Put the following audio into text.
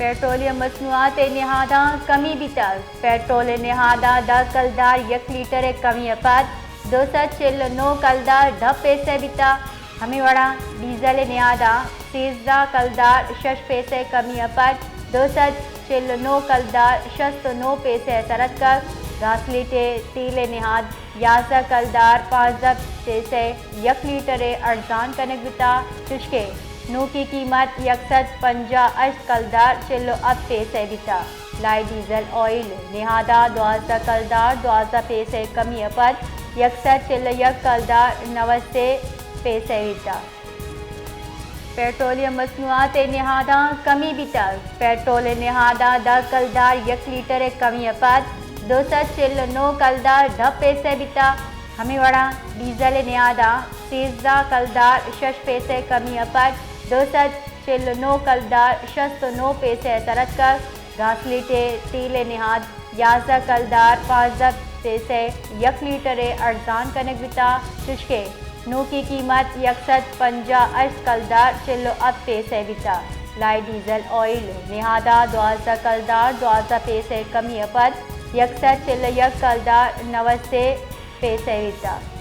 پیٹرولیم مصنوعات ءِ نہاداں کمی بیتگ۔ پیٹرول ءِ نہاداں دہ کلدار یک لیٹر ءِ کمی ءَ پد دو سد چل ءُ نو کلدار دہ پیسہ بیتگ۔ ہمے وڑا ڈیزل ءِ نہاداں سیزدہ کلدار شش پیسہ ءِ کمی ءَ پد دو سد چل ءُ نو کلدار شست ءُ نو پیسہ ءَ سر اتکگ۔ گاسلیٹ ءِ تیل ءِ نہاد یازدہ کلدار پانزدہ پیسہ ءَ یک لیٹر ءَ ارزان کنگ بیتگ، چوشکہ نوکی قیمت یک سد پنجاہ ءُ ہشت کلدار چل ءُ ہپت پیسہ بیتگ۔ لائٹ ڈیزل آئل نہاداں دوازدہ کلدار دوازدہ پیسہ کمی ءَ پد یک سد چل ءُ یک کلدار نود سے پیسہ بیتگ۔ پیٹرولیم مصنوعات نہاداں کمی بیتگ۔ پیٹرول نہاداں دہ کلدار یک لیٹر کمی ءَ پد دو سد چل ءُ نو کلدار دہ پیسہ بیتگ۔ ہمے وڑا ڈیزل نہاداں سیزدہ کلدار شش پیسہ کمی ءَ پد دو سد چل ءُ نو کلدار شست ءُ نو پیسہ سر اتکگ۔ گاسلیٹ ءِ تیل ءِ نہاد یازدہ کلدار پانزدہ پیسہ یک لیٹر ءَ ارزان کنگ بیتگ، چوشکہ نوکی قیمت یک سد پنجاہ ءُ ہشت کلدار چل ءُ ہپت پیسہ بیتگ۔ لائٹ ڈیزل آئل نہاداں دوازدہ کلدار دوازدہ پیسہ کمی ءَ پد یک سد چل ءُ یک کلدار نود سے پیسہ بیتگ۔